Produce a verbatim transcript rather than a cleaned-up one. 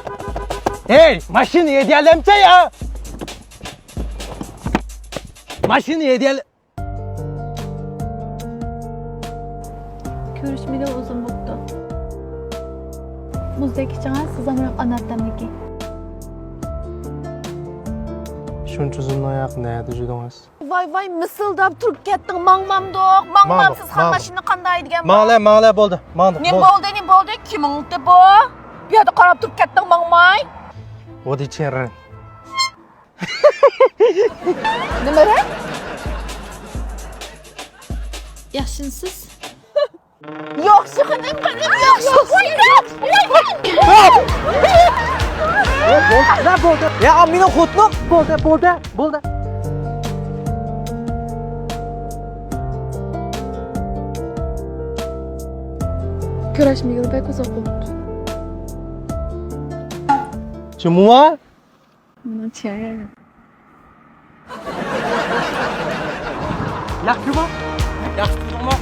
ھەي، ماشىنا ھەيدىيەلەمچە يا! ماشىنا ھەيدىيەلە- كۆرۈشمىگىلى ئۇزۇن بوپتۇ. مۇزدەك ئىچىڭە سىزامراق ئانار تەملىكى. شۇنچە ئۇزۇن ئاياق نەدە جۈدۈڭىز؟ ۋاي ۋاي، مىسىلداپ تۇرۇپ كەتتىڭ، ماڭمامدۇق، ماڭمامسىز، ماڭدۇق، خان ماڭدۇق. ماشىنا قانداق ھەيدىگەن بۇ؟ ماڭلە، ماڭلە، بولدى، ماڭدۇق، نېمە بولدى. بولدى، نېمە بولدى؟ كىم ئاڭلىتتى بۇ؟ بۇ يەردە قاراپ تۇرۇپ كەتتىڭ، ماڭماي. ۋودى چېنرېن. نېمە رەڭ؟ ياخشىمسىز؟ ياخشى خېنىم، خېنىم، ياخشى. يا، مېنىڭ خوتۇنۇم. بولدى، بولدى، بولدى. كۆرۈشمىگىلى بەك ئۇزاق بوپتۇ. چىمۇۋا؟ مېنىڭ چىرايىم. ياخشىمۇ؟ ياخشى تۇردۇڭمۇ؟